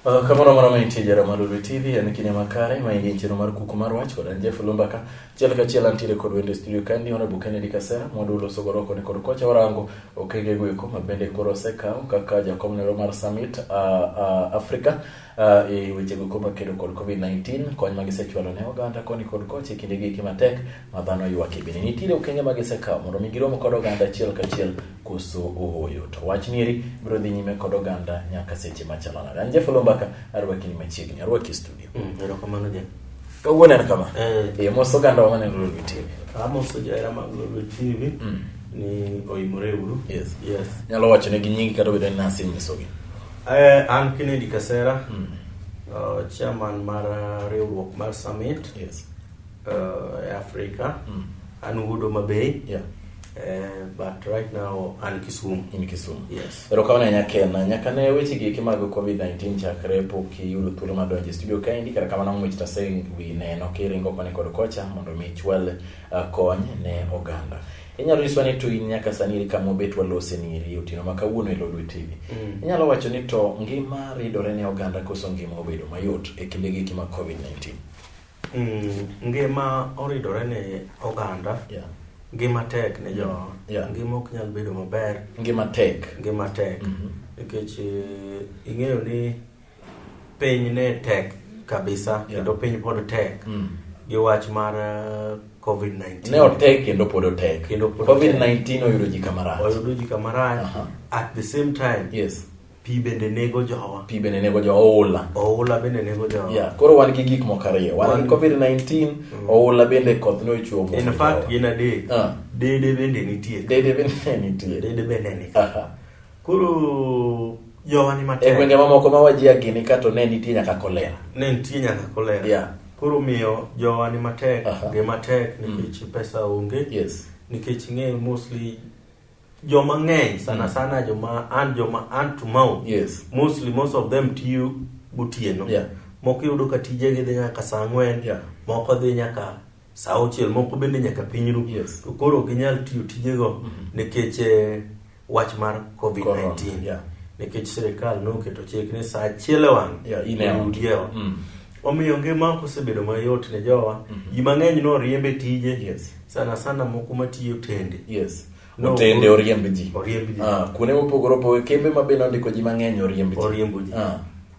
Kamoro amora ma intie jara mar Lolwe TV en kinde makare ma ingi chenro mar kuku mar wach kod an Jeff Lumbaka. Achiel kachiel antiere kod wende studio kandi Honorable Kennedy Kasera mondo uloso godo koni kod kocha warango okenge go eko ma bende koro osekaw kaka jakom nero mar Summit Africa e weche go eko makedo kod COVID-19 kony ma gisechwalo ne oganda koni kod kocha e kinde gi eki matek ma dhano ywak e bende nitiere okenge ma gisekawo mondo mi girom kod oganda achiel kachiel koso ooyo to wach nieri biro dhi nyime kod oganda nyaka seche machalo nade. An Jeff Olumbaka arwaki ni machiegni, arwaki e studio. Erokamano Jeff. Kawuono en kama. Eh. E mos oganda wa maneno Lolwe TV. Amoso johera mag Lolwe TV ni oimore uru. Yes. Yes. Nyalo wacho negi nyingi kata obedo ni nasenyisogi. An Kennedy Kasera, chairman mar riwruok mar Summit e Africa. An wuod Homa Bay. But right now an Kisumu. In Kisumu. Yes. Erokamano ahinya Ken. Nyaka ne weche gi eki mag COVID-19 chakre pok iyudo thuolo mar donjo e studio kaendi, kata kamano ng'wech to asewi neno kiringo koni kod kocha mondo mi ichwal kony ne oganda. Inyalo nyiswa ni to in nyaka sani eri kama wabet walose ni eri otieno ma kawuono e Lolwe TV. Inyalo wacho ni to ngima ridore ne oganda koso ngima obedo mayot e kinde gi eki mag COVID-19? Ngima oridore ne oganda. Ngima tek ne jowa. Ngima ok nyal bedo maber. Ngima tek. Ngima tek. Nikech ing'eyo ni piny ne tek kabisa kendo piny pod tek gi wach mar COVID-19. Ne otek kendo pod otek. Kendo pod otek. COVID-19 oyudo ji kama rach. Oyudo ji kama rach. At the same time, pi bende nego jowa. Pi bende nego jowa, oula. Oula bende nego jowa. Yeah, koro wan gi gik moko ariyo. Wan gi COVID-19, oula bende koth ne ochwe omuomo In fact, jowa. gin adek. Dede bende nitie. Dede bende nitie. Dede bende ni. Koro jowa ni matek. E gwenge mamoko ma wajia gini kato ne nitie nyaka kolera. Ne nitie nyaka kolera. Koro miyo jowa ni matek, ngima tek nikech pesa onge. Nikech ing'eyo mostly joma ng'eny sana sana joma an joma an to mouth. Mostly most of them tiyo gotieno. Moko iyudo ka tijegi dhi nyaka saa 4, moko dhi nyaka saa 6, moko bende nyaka piny ru. To koro ok ginyal tiyo tijego nikech wach mar COVID-19. Corona, yeah. Nikech sirikal noketo chik ni saa 1 e wang' Yeah, in e ot. oyudi e ot. Omiyo ngima ok osebedo mayot ne jowa. Ji mang'eny noriemb e tije. Sana sana moko matiyo otende. No, Otende oriemb ji. Oriemb ji. Kuonde mopogore opogore, kembe ma bende ondiko ji mang'eny oriemb ji. Oriembo ji.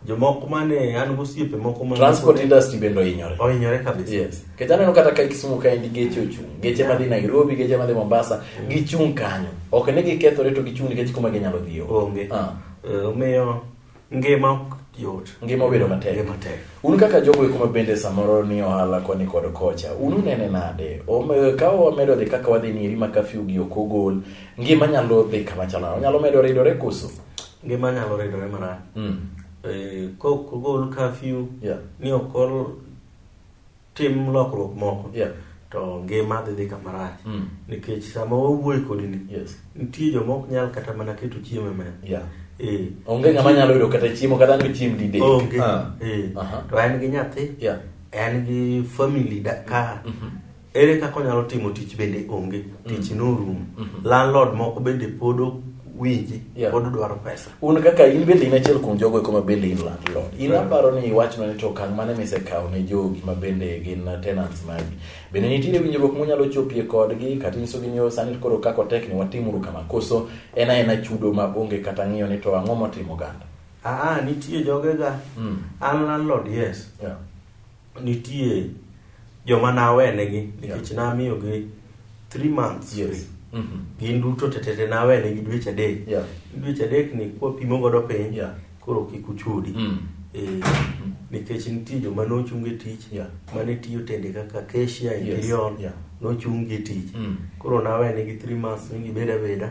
Jomoko mane an gosiepe moko mane Transport pod- industry bende ohinyore. Ohinyore kabisa. Nikech aneno kata ka Kisumu kaendi geche ochung'. Geche madhi Nairobi, geche madhi Mombasa, gichung' kanyo. Ok ni gikethore to gichung' nikech kuma ginyalo dhiye. Onge. Omiyo ngima ok yot. Ngima obedo matek. Ngima tek. Un kaka jogo eko ma bende samoro ni ohala koni kod kocha, un unene nade? Ka wamedo dhi kaka wadhi nieri ma curfew gi ok ogol, ngima nyalo dhi kama chalo nade? Onyalo medo ridore koso? Ngima nyalo ridore marach. Kok ogol curfew, ni ok ol tim lokruok moko, to ngima dhi dhi kama rach. Nikech sama wawuoyo kodi ni, nitie joma ok nyal kata mana keto chiemo e mesa. Onge ng'ama nyalo yudo kata chiemo, kata ang' ochiem didek. Onge. To en gi nyathi, en gi family da ka. Ere kaka onyalo timo tich bende onge. Tich norumo. Landlord moko bende pod ok winji, pod dwaro pesa. Un kaka in bende in achiel kuom jogo eko ma bende in landlord. In aparo ni iwachno ni to okang' mane misekawo ne jogi ma bende gin tenants magi. Bende nitiere winjruok munyalo chopie kodgi kata inyisogi ni sani koro kaka otek ni watimuru kama, koso en aena chudo ma onge kata ng'iyo ni to ang'o motimo oganda? Nitie jogega. An landlord, yes. Nitie joma nawenegi nikech namiyogi 3 months free. Gin duto tetete nawenegi dweche 3. Dweche 3 ni kwapimo godo piny, koro kik uchudi. Nikech nitie joma nochung e tich, mane tiyo tende kaka cashier, interior, nochung e tich. Koro nawenegi 3 months ni gibed abeda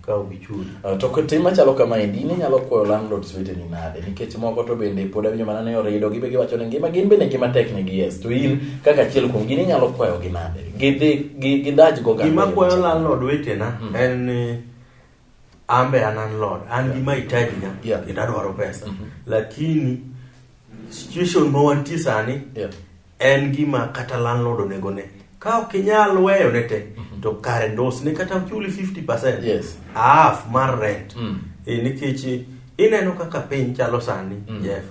ka ok gichudi. To tim machalo kamaendi, in inyalo kwayo landlords weteni nade? Nikech moko to bende pod awinjo mana ni orido, gibe giwacho ni ngima gin bende ngima tek negi, yes. To in kaka achiel kuom gin inyalo kwayo gi nade? Gidhi, gidaj go oganda Gima e yo kwayo machalo. landlord wetena en ni an be an landlord, an gi mahitaji na kendo adwaro pesa. Lakini situation ma wantie sani en gima kata landlord onego ne. Ka ok inyal weyo ne te, to kare ndosne kata chuli 50%. Half mar rent. Nikech ineno kaka piny chalo sani, Jeff.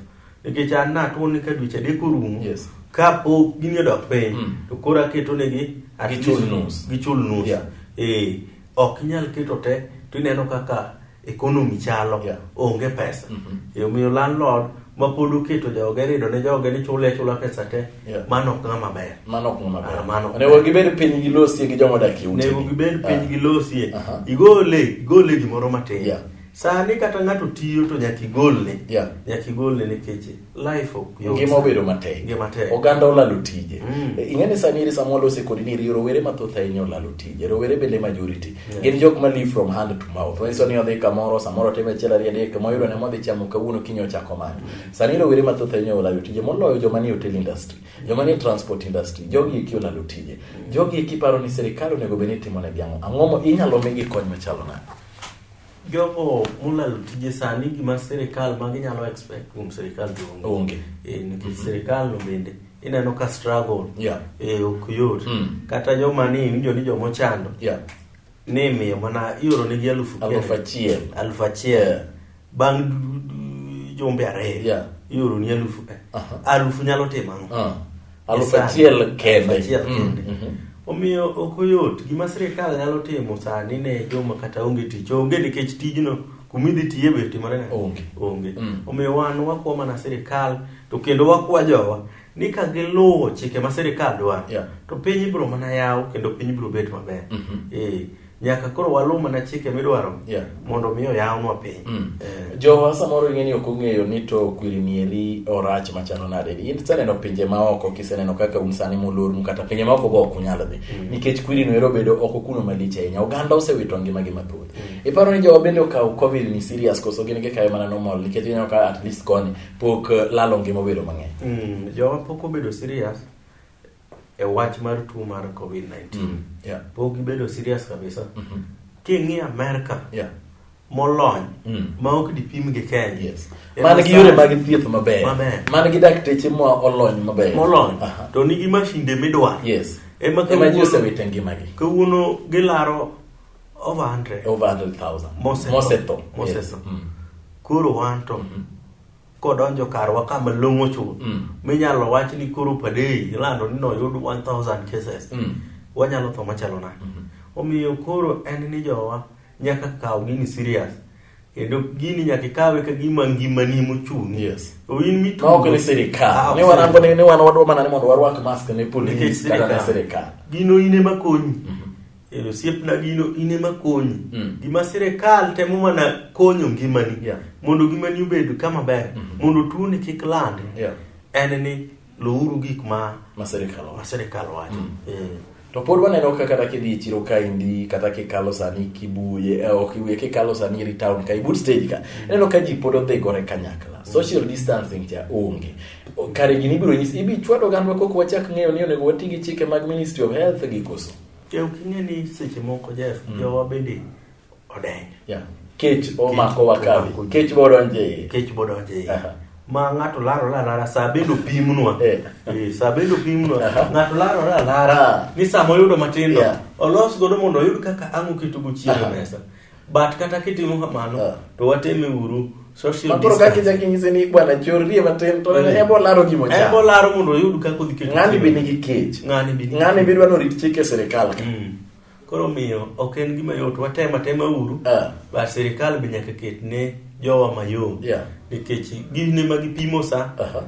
Nikech an natuo ni ka dweche adek orumo, Yes. kapok gini odok piny, Mm. to koro aketo negi at Gichul least nus. Gichul nus. Yeah. Eh, ok inyal keto te to ineno kaka economy chalo Yeah. onge pesa. Mhm. E, omiyo landlord ma pod oketo joge rido ne joge ni chule achula pesa te, Yeah. mano ok ng'ama ber. Mano ok ng'ama ber. Ah, mano ok Onego gibed piny gilosie gi joma odak e utegi. Onego gibed piny Ah. gilosie. Aha. Igole, igole gimoro matin. Yeah. Sani kata ng'ato tiyo to nyaka igolne. Yeah. Nyaka igolne nikech life ok yot. Ngima obedo matek. Ngima tek. Oganda olalo tije. Mm. Ing'e ni sani eri sama walose kodi ni eri rowere mathoth ahinya olalo tije. Rowere bende majority. Yeah. Gin jok ma live from hand to mouth. Manyiso ni odhi kamoro, samoro otimo achiel ariyo adek, moyudo ne modhi chamo kawuono kiny ochako manyo. Sani rowere mathoth ahinya olalo tije moloyo joma nie hotel industry, joma nie transport industry. Jogi eki olalo tije. Jogi eki paro ni sirikal onego bed ni timo negi ang'o? Ang'o mo inyalo migi kony machalo nade? Jogo molalo tije sani gima sirikal ma ginyalo expect kuom sirikal to onge. Onge. Eh, nikech sirikal no bende ineno ka struggle. Yeah. Eh, ok yot. Mm. Kata joma ni iwinjo ni joma ochando Yeah. ni imiyo mana ioro negi alufu 1000. 1000. Yeah. Bang' jumbe ariyo. Yeah. Ioro ni alufu. Aha. Alufu nyalo timo ang'o? Ah. 1000 kende. 1000 Mm, kende. mhm. Omiyo ok oyot. Gima sirikal nyalo timo sani ne joma kata onge tich, onge nikech tijno kumidhi tiye be timore nade? Onge. Onge. Mm. Omiyo wan wakwa mana sirikal to kendo wakwa jowa ni ka giluwo chike ma sirikal dwaro Yeah. to piny ibiro mana yaw kendo piny ibiro bet maber. Mhm. Eh, nyaka koro waluw mana chike midwaro Yeah. mondo mi oyawnwa piny. Mm. Eh, Jowa samoro ing'e ni ok ong'eyo ni to kwiri ni eri orach machalo nade. In iseneno pinje maoko kiseneno kaka un sani molornu kata pinje maoko go ok unyal dhi. Nikech kwiri no ero bedo oko kuno malich ahinya. Oganda osewito ngimagi mathoth. Iparo ni jowa bende okawo Covid ni serious koso gin gikawe mana normal nikech ineno ka at least koni pok lalo ngima obedo mang'eny. Jowa pok obedo serious e wach mar tuo mar COVID-19. Yeah. Pok gibedo serious kabisa. Mhm. King'iyo Amerka Yeah. molony Mm. ma ok dipim gi Kenya. Yes. Ema Man gi yore sani- mag thieth maber. Maber. Man gi dakteche ma olony maber. Molony. Aha. To nigi mashinde midwaro. Yes. Ema Ema ji kawuono- osewito ngimagi. Kawuono gilaro over 100. Over 100,000. Mosetho. Mosetho. Mosetho. Yes. Mm. Koro wan to kodonjo karwa kama long'o chuth Mm. minyalo wach ni koro padei ilando ni noyud 1000 cases Mm. wanyalo tho machalo nade. Omiyo koro en ni jowa nyaka kaw gini serious kendo gini nyaka ikawe ka gima ngimani mochung'i. Yes. To in mitugo Ma ok ni sirikal. Ah, ok Ni warango ni wan wadwa mana ni mondo warwak mask ne Nikech police kata ne sirikal. sirikal. Gino in ema konyi. Osiepna gino in ema konyi. Gima sirikal temo mana konyo ngimani. Yeah. Mondo ngimani obed kama ber. Mondo tuoni kik land. Yeah. En ni luwuru gik ma Ma sirikal ma owacho. sirikal wacho. To pod waneno ka kata kidhi e chiro kaendi kata kikalo sani Kibuye, ok Kibuye, kikalo sani iri town ka ibut stage ka. Ineno ka ji pod odhigore kanyakla. Social distancing cha onge. Kare gini ibiro nyisi, ibi chwado ogandwa kok wachak ng'eyo ni onego wati gi chike mag Ministry of Health gi koso. Ok ing'e ni seche moko Jeff, jowa bende odenyo. Yeah. Kech omako wakawi. Omako ji. Kech bodonje iye. Kech bodonje iye. Aha. Ma ng'ato larore alara sa bende opimnwa. Eh. Sa bende opimnwa. Aha. Ng'ato larore alara Ah. ni sama oyudo matin no, Yeah. olos godo mondo oyud kaka ang' oketo go chiemo Aha. e mesa. But kata kitimo kamano, Ah. to wateme uru social Ma koro kaka distancing. ichako inyise ni bwana chorrie matin to en bo laro gima En ochamo. bo laro mondo oyud kaka odhi keto Ng'ani chiemo. be nigi kech. Ng'ani be nigi Ng'ani kech. be dwa ni orit chike sirikal ka. Koro miyo ok en gima yot, watem atema uru. Ah. But sirikal be nyaka ket ne jowa mayom. Yeah. Nikech gin ema gipimo sa. Aha.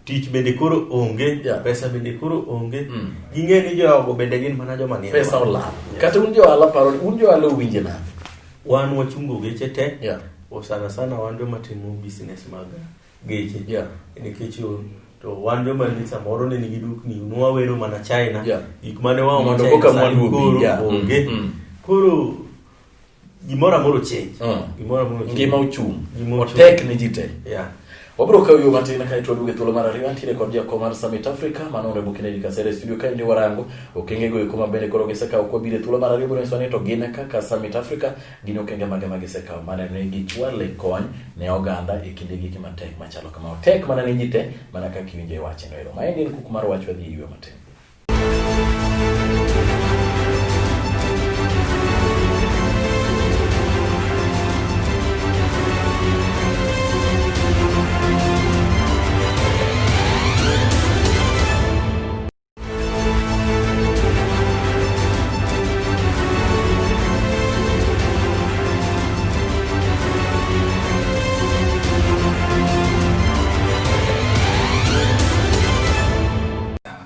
Tich bende koro onge, Yeah. pesa bende koro onge. Mm. Ging'e ni jogo bende gin mana joma nie Pesa dwaro. olal. Yes. Kata un jo ohala paro ni un jo ohala owinje nade? Wan wachungo geche te. Yeah. O sana sana wan joma timo business mag geche. Yeah. Nikech to wan joma ni samoro ne nigi dukni, nwawero mana China. Yeah. Gik mane waomo Mondo China koka sani mwandu obi, koro yeah. Mm, onge. mm. Koro gimoro amora ochange. Mm. Gimoro amora ochange. Ngima ochung'. Gima ochung'. Otek ne ji te. Yeah. Wabiro kawo yo matin kaeto waduogo e thuolo mar ariyo. Antiere kod jakom mar Summit Africa, mano Honorable Kennedy Kasere e studio kaendi warango okenge go eko ma bende koro gisekawo kwabiro e thuolo mar ariyo biro nyisowa ni to gin kaka Summit Africa gin okenge mage ma gisekawo mar neno ni gichwale kony ne oganda e kinde giki matek machalo kama. Otek mana ne ji te mana kaka iwinjo e wachno ero. Maendi en kuku mar wach wadhi e yweyo matin.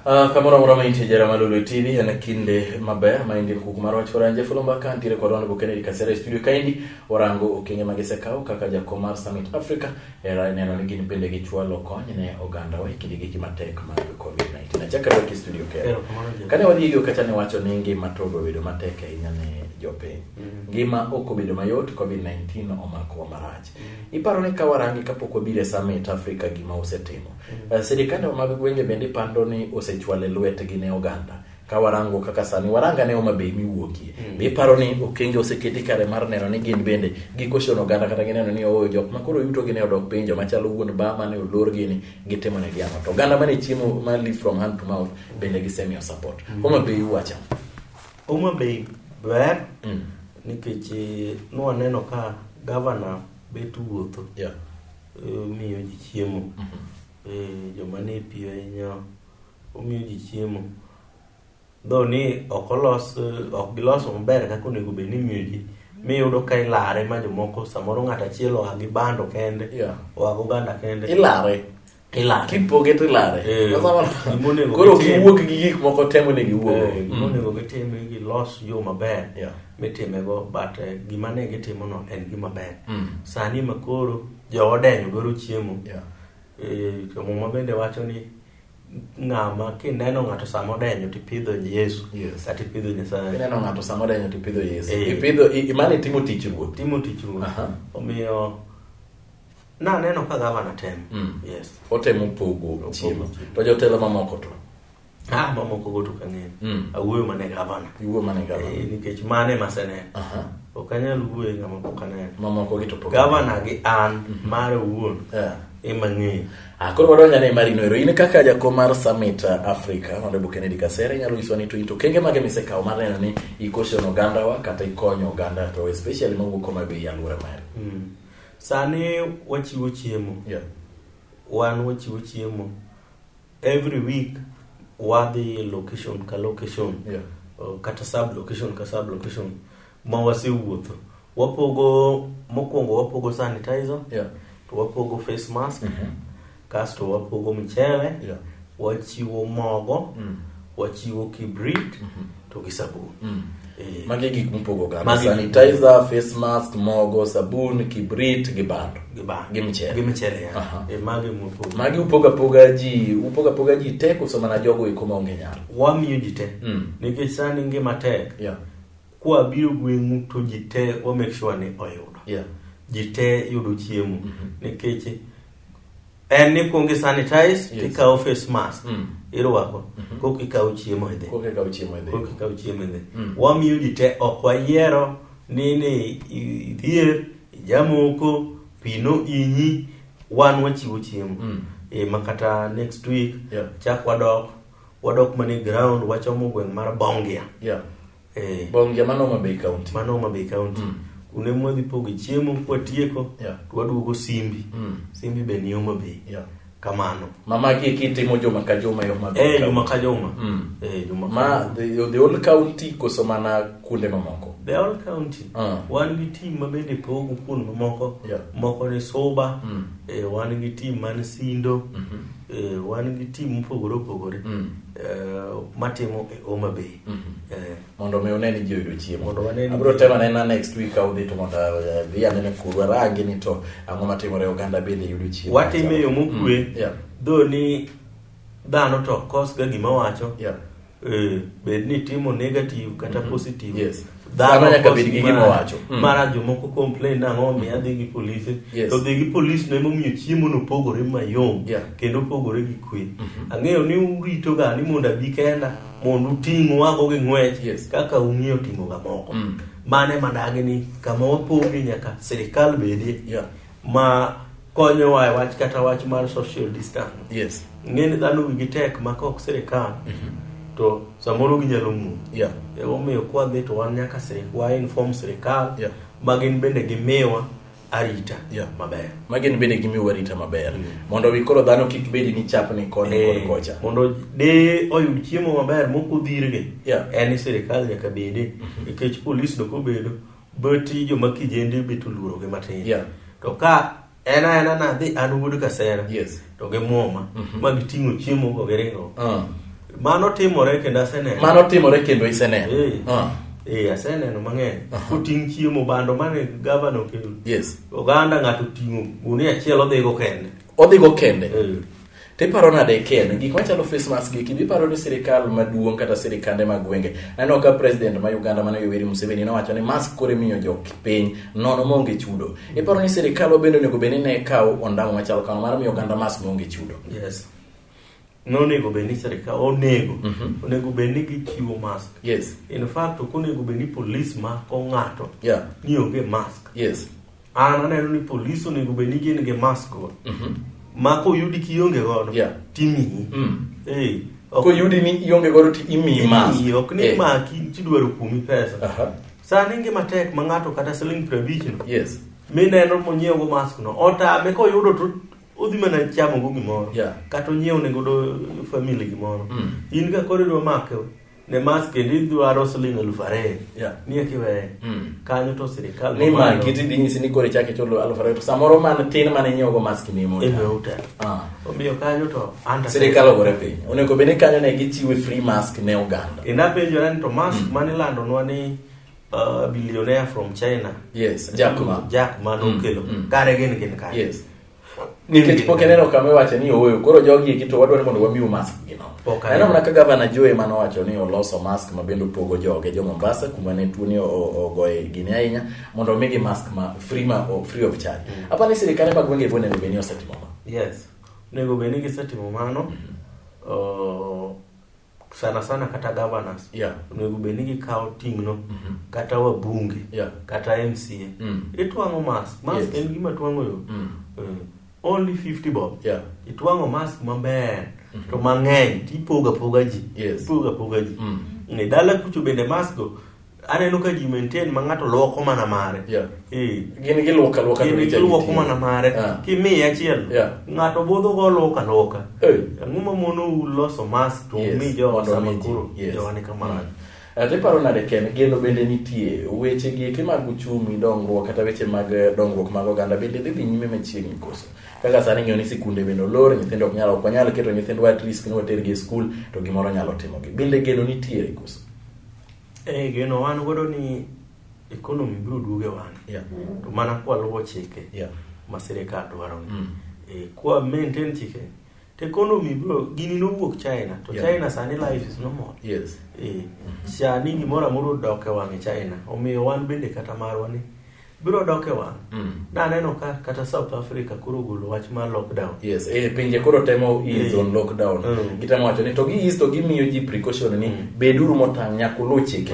Kamoro amora ma intie jara Malulu TV en kinde maber ma indie kuku mar wach kod Jeff Olumba ka ntiere kod Honorable Kennedy Kasera e studio kaendi warango okenge ma gisekawo kaka jakom mar Summit Africa e neno ni gin bende gichwalo kony ne oganda wa e kinde giki matek mag COVID-19. Achako arwaki e studio kendo. Erokamano Jeff. Kane wadhi e kacha ne wacho ni ngima to obedo matek ahinya ne jopiny. Ngima ok obedo mayot, COVID-19 omakowa marach. Iparo ni ka warangi kapok wabiro e Summit Africa gima osetimo. Sirikande mag gwenge bende ipando ni osechwale lwetgi ne oganda. Ka warango kaka sani waranga ne Homa Bay miwuokie. Be iparo ni okenge oseketi kare mar neno ni gin bende gikosono oganda kata gineno ni ooyo jok ma koro yuto gi ne odok piny joma chalo wuon ba mane olor gini gitimo negi ang'o. To oganda mane chiemo ma live from hand to mouth bende gisemiyo support. Homa Bay uwacho ang'o? Homa Bay ber nikech nwaneno ka gavana bet wuotho miyo ji chiemo. Joma nie pi ahinya omiyo ji chiemo. Though ni ok olos ok giloso maber kaka onego bed ni imiyo ji miyudo ka ilare ma jomoko samoro ng'ato achiel oa gi bando kende oa gi oganda kende Ilare. Ilare. Kipoge to ilare. Gima onego Koro ok gitim- iwuok gi gik moko te monego iwuog. Gima onego gitim ni gilos yo maber mitimego but gima ne gitimono en gima ber. Sani ma koro jowa odenyo dwaro chiemo. To muma bende wacho ni ng'ama kineno ng'ato sama odenyo tipidho Yesu kata ipidho Nyasaye. Kineno ng'ato sama odenyo tipidho Yesu. Ipidho mano itimo tich ruoth. Timo tich ruoth. Omiyo naneno ka gavana temo. Yes. Otemo pogo chiemo. To jotelo mamoko to? Ah, mamoko go to ok ang'eyo. Awuoyo mana e gavana. Iwuoyo mana e gavana. Nikech mano ema aseneno. Ok anyal wuoyo e ng'ama pok aneno. Mamoko gi to pok. Gavana gi an mare owuon ema ang'eyo. Koro wadonjo ane mari noero. In kaka jakom mar Summit Africa, Honorable Kennedy Kasera, inyalo nyiswa ni to in to okenge mage misekawo mar neno ni ikosiono ogandawa kata ikonyo oganda to especially mawuok Homa Bay e alwora mari? Sani wachiwo chiemo. Wan wachiwo chiemo. Every week wadhi location ka location. Kata sub location ka sub location ma wasewuotho. Wapogo mokwongo wapogo sanitizer. To wapogo face mask. Kasto wapogo mchele. Wachiwo mogo. Wachiwo kibrit. To gi sabun. Magi gik mopogo oganda. Magi gik Sanitizer, face mask, mogo, sabun, kibrit gi bando. Gi bando. Gi mchele. Gi mchele, ya. Magi mopogo. Magi upogo apoga ji, upogo apoga ji te koso mana jogo eko maonge nyalo? Wamiyo ji te. Nikech sani ngima tek. Kwabiro gweng'u to ji te wa make sure ni oyudo. Ji te yudo chiemo. Nikech en ni kuongo sanitize, tikawo face mask, irwako, koka ikawo chiemo idhi. Koka ikawo chiemo idhi. Koka ikawo chiemo idhi. Wamiyo ji te, ok wayiero ni idhier, ijamoko, pi no inyi, wan wachiwo chiemo. Ma kata next week, chak wadok mana e ground, wachomo gweng' mar Bongia. Bongia mano Homa Bay County. Mano Homa Bay County. Kuno ema wadhi pogo chiemo kwatieko, to waduogo Simbi. Simbi be ni Homa Bay. Kamano. Ma magi eki itimo juma ka juma e Homa Bay County. Juma ka juma. Juma ka Ma juma. the whole county koso mana kuonde mamoko? The whole county. Wan gi team ma bende pogo kuond mamoko. Moko ni Suba. Wan gi team man Sindo. Wan gi team mopogore opogore. Matimo e Homa Bay. Mondo mi une ni ji oyudo chiemo. Mondo wane ni Abiro ji- temo anena next week ka udhi to mondo adhi anene kuru arangi ni to ang'o matimore oganda bende yudo chiemo. Watime e yo mokwe. Though ni dhano to kos ga gima wacho. Bed ni timo negative kata positive. Dhano nyaka kos bed gi gima wacho. Mara jomoko complain nang'o omiyo adhi gi polise. To dhi gi polis no emomiyo chiemo no pogore mayom. Kendo pogore gi kwe. Ang'eyo ni urito ga ni mondo abi kenda mondo uting' wago gi ng'wech kaka ung'iyo timo ga moko. Mane madagi ni kama wapoge nyaka sirikal bedie. Ma konyowa e wach kata wach mar social distance. Ng'e ni dhano wigi tek ma ka ok sirikal to samoro ginyalo muoch. Emomiyo kwadhi to wan nyaka wa inform sirikal ma gin bende gimiwa arita maber. Ma gin bende gimiwa arita maber. Mondo wi koro dhano kik bedi ni chapni koni kod kocha. Mondo de oyud chiemo maber mok odhirgi. En ni sirikal nyaka bede. Nikech polis no kobedo beti joma kijende bet oluorogi matin. To ka en aena nadhi an wuod Kasera. To gimuoma ma giting'o chiemo go giringo. Mano timore kendo aseneno. Mano timore kendo iseneno. Eh. Eh, aseneno mang'eny. Koting' chiemo bando mane gavana okelo. Yes. Oganda ng'ato oting'o gunia achiel odhigo kende. Odhigo kende. Tiparo nade Ken, gik machalo face mask gi kendo iparo ni sirikal maduong' kata sirikande mag gwenge. Aneno ka president ma Uganda mane Yoweri Museveni nowacho ni mask koro imiyo jopiny nono maonge chudo. Iparo ni sirikal bende onego bed ni ne kawo ondamo machalo kamano mar miyo oganda mask maonge chudo. Yes. Nonego bed ni sirikal onego. Onego bed ni gichiwo mask. Yes. In fact, ok onego bed ni polis mako ng'ato ni onge mask. Yes. An aneno ni polis onego bed ni gin gi mask go. Ma koyudi kionge godo timiyi. Eh. Koyudi ni ionge godo to imiyi mask. Ok ni maki tidwaro kuomi pesa. Sani ngima tek ma ng'ato kata siling 50 no. Yes. Mineno monyiewo go mask no. Otame koyudo to odhi mana chamo go gimoro. Kata onyiewo ne godo family gimoro. In ka koro idwa make ne mask kendo idwaro siling 2000. Ni eki weye. Kanyo to sirikal ni maki tidhi nyisi ni koro ichak ichulo 2000 to samoro man tin mane inyiewo go mask ni emo. Emo Omiyo kanyo to sirikal ogore piny. Onego bed ni kanyo ne gichiwe free mask ne oganda. Kendo apenjora ni to mask mane ilandonwa ni billionaire from China. Yes, Jack Ma. Jack Ma nokelo. Kare gin kanye. Yes. Nikech pok ineno kama iwache ni ooyo koro jogi eki to wadwa ni mondo wamiu mask gi no. Aneno mana ka gavana Joe mane owacho ni oloso mask ma bende opogo joge jo Mombasa kuma ne tuo ni ogoye gini ahinya mondo omigi mask ma free ma free of charge. Apa ni sirikande mag gwenge onego bed ni osetimo ma. Yes. Onego bed ni gisetimo mano. Sana sana kata governors. Onego bed ni gikawo ting'no kata wabunge kata MCA. Itwang'o mask. Mask en gima twang'o yo. Only 50 bob. Itwang'o mask maber to mang'eny tipogo apoga ji. Ipogo apoga ji. Ne dala kucho bende mask go aneno ka ji maintain ma ng'ato luoko mana mare. Gin giluoko aluoka to Gin giluoko mana mare. Kimiye achiel ng'ato budho go luoko aluoka. Ang'o ma mono loso mask to umi jowa sama koro jowa ni kama rach. Tiparo nade Ken, geno bende nitie weche gi eki mag uchumi dongruok kata weche mag dongruok mag oganda bende dhi nyime machiegni koso? Kaka sani ng'eyo ni sikunde bende olor, nyithindo ok nyal ok wanyal keto nyithindwa at risk ni watergi e skul to gimoro nyalo timogi. Bende geno nitiere koso? Geno wan godo ni economy biro duogo e wang'e. To mana kwaluwo chike ma sirikal dwaro ni. Kwa maintain chike to economy biro gini nowuok China to China sani life is normal. Yes. Sani gimoro amora odok e wang'e China. Omiyo wan bende kata marwa ni biro dok e wang'. Naneno ka kata South Africa koro ogolo wach mar lockdown. Yes, pinje koro temo ease on lockdown. Gitemo wacho ni to gi ease to gimiyo ji precaution ni beduru motang' nyaka uluw chike.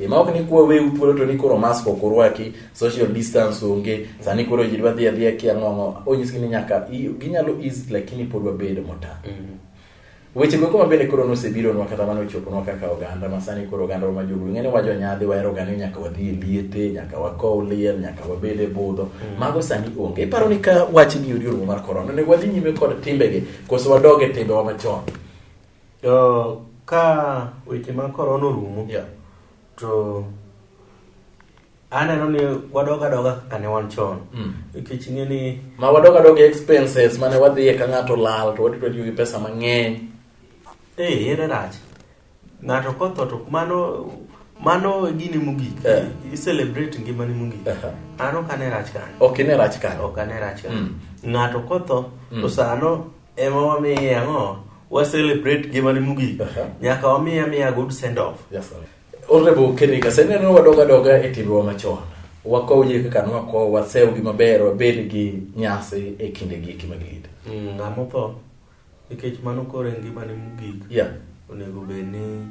Ma ok ni kwa weu thuolo to ni koro mask ok orwaki, social distance onge, sani koro ji dwa dhi adhiya kia ang'o onyisgi ni nyaka ginyalo ease lakini pod wabed motang'. Weche go ma bende koro nosebironwa kata mane ochoponwa kaka oganda ma sani koro oganda ma joluo ing'e ni wajo nyadhi wahero ga ni nyaka wadhi e liete nyaka wakow liel nyaka wabed e budho. Mago sani onge. Iparo ni ka wach ni yudi orumo mar korona onego wadhi nyime kod timbegi koso wadog e timbewa machon? Ka weche mag korona orumo to aneno ni wadog adoga kaka ne wan chon. Nikech ing'e ni ma wadog adoga expenses mane wadhiye ka ng'ato lal to wadhi tiyo gi pesa mang'eny. Ere rach. Ng'ato kotho to mano gini mogik. I celebrate ngimani mogik. An ok ane rach kanyo. Ok ine rach kanyo. Ok ane rach kanyo. Ng'ato kotho to sano ema wamiye ang'o? Wa celebrate ngimani mogik. Nyaka wamiye amiya good send off. Yes, sir. Honorable Kennedy Kasende, neno wadoga adoga e timbewa machon. Wakow ji kaka nwakow, wasew gi maber, wabed gi nyasi e kinde gi eki mag liet. Ng'ama otho, nikech mano koro en ngimane mogik. Onego bed ni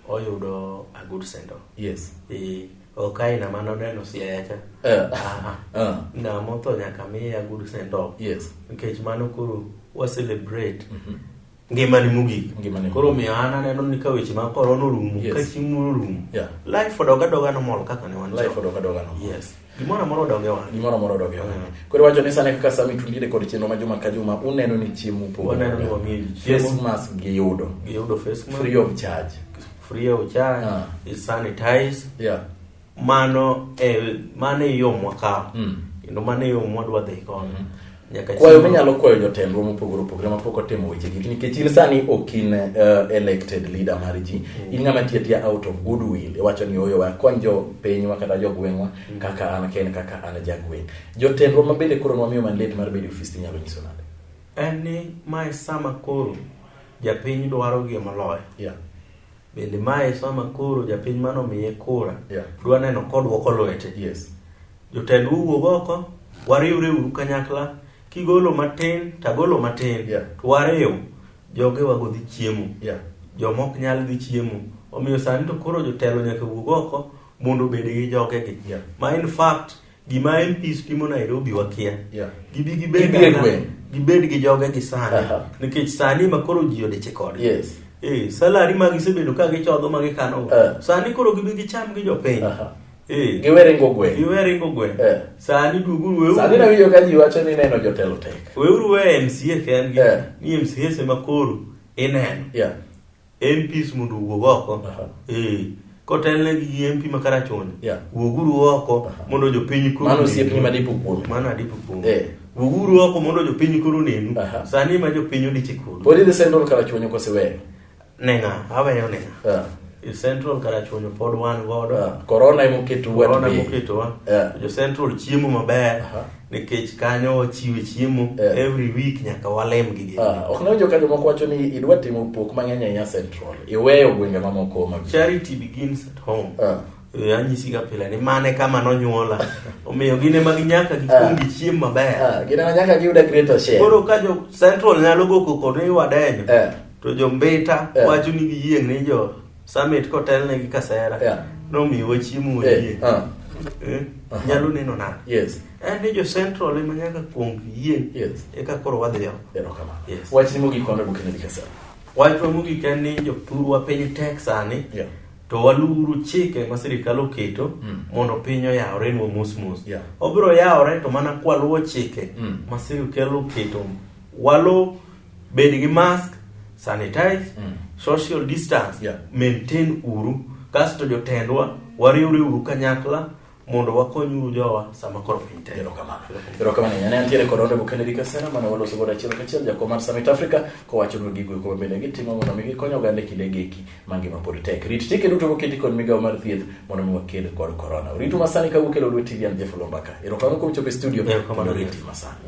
oyudo a good send off. Yes. Ok aina mane oneno Siaya cha. Ng'ama otho nyaka miye a good send off. Yes. Nikech mano koro wa celebrate ngimani mogik. Ngimani Koro miyo an aneno ni ka weche mag korona orumo, ka chiemo orumo, life odok adoga normal kaka ne wan chon. Life odok adoga normal. Yes. Gimoro amora odok e wang'e. Gimoro amora odok e wang'e. Koro iwacho ni sani kaka sami tundire kod chenro ma juma ka juma, uneno ni chiemo opogore. Waneno ni wamiyo ji chiemo. Face mask giyudo. Giyudo face mask. Free of charge. Free of charge. Sanitize. Mano e yo mwakawo. Kendo mano e yo mwadwa dhi godo. Nyaka Kwayo chieng' minyalo kwayo jotendwa mopogore opogore mapok otimo weche gik nikech in sani ok in elected leader mar ji. In ng'ama tiyo atiya out of goodwill. Iwacho ni oyo wakony jopinywa kata jogweng'wa kaka an ken kaka an jagweng'. Jotendwa ma bende koro nwamiyo mandate mar bedo e ofis tinyalo nyiso nade? En ni mae sama koro japiny dwaro gi moloyo. Bende mae sama koro japiny manomiye kura dwa neno kodwoko lwete. Jotend wuog oko, wariwre uru kanyakla, kigolo matin tagolo matin, to wariw jogewa go dhi chiemo. Joma ok nyal dhi chiemo. Omiyo sani to koro jotelo nyaka wuog oko mondo obed gi jogegi. Ma in fact gima MPs timo Nairobi wakia. Gibi gibed Gibi e dala, gweng'. gibed gi jogegi sani. Nikech sani ma koro ji odiche kodgi. Salary ma gisebedo ka gichodho ma gikano. Sani koro gibi gicham gi jopiny. Giwe ringo gweng'. Giwe ringo gweng'. Sani duoguru weuru. Sani nawinjo ka ji wacho ni neno jotelo tek. Weuru we MCA kendgi. Ni MCA ema koro ineno. MPs mondo owuog oko. Kotelnegi gi MP ma Karachuonyo. Wuoguru oko mondo jopiny koro Mano onenu. osiepni ma dipo kuome. Mano adipo kuome. Wuoguru oko mondo jopiny koro onenu. Sani ma jopiny odiche kodu. Pod idhi Central Karachuonyo kose weyo? Ne ng'a? Aweyo ne ng'a? E Central Karachuonyo pod wan godo. Corona ema oketo wa Corona at bay. ema oketowa. Jo Central chiemo maber nikech kanyo wachiwe chiemo every week nyaka walem gi gini. Ok nawinjo ka jomoko wacho ni idwa timo pok mang'eny ahinya Central. Iweyo gwenge mamoko mag Charity begins at home. Anyisi ga pile ni mane kama nonyuola. Omiyo gin ema ginyaka gikuong gichiem maber. Gin ema nyaka giyud a greater share. Koro ka jo Central nyalo go koko ni wadenyo. To jo Mbita wacho ni giyieng' ni jo Summit kotelne gi Kasera nomiyowa chiemo wayieng'. Nyalo neno nade? En ni jo Central ema nyaka kuong yieng' eka koro wadhi oko. Erokamano. Wachni mogik Honorable Kennedy Kasera. Wachwa mogik en ni jothurwa piny tek sani. To waluwuru chike ma sirikal oketo mondo piny oyawrenwa mos mos. Obiro yawore to mana kwaluwo chike ma sirikal oketo. Walu bed gi mask, sanitize, social distance, maintain uru. Kasto jotendwa wariwre uru kanyakla mondo wakony uru jowa sama koro piny tek. Erokamano. Erokamano ahinya. Ne antiere kod Honorable Kennedy Kasera mane waloso godo achiel kachiel jakom mar Summit Africa kowachonwa gigo eko mabende gitimo mondo mi gikony oganda e kinde gi eki ma ngima pod tek. Rit chike duto moketi kod migawo mar thieth mondo mi waked kod korona. Oritu masani kawuok e Lolwe TV an Jeff Olombaka. Erokamano kuom chopo e studio. Erokamano. Kendo riti masani.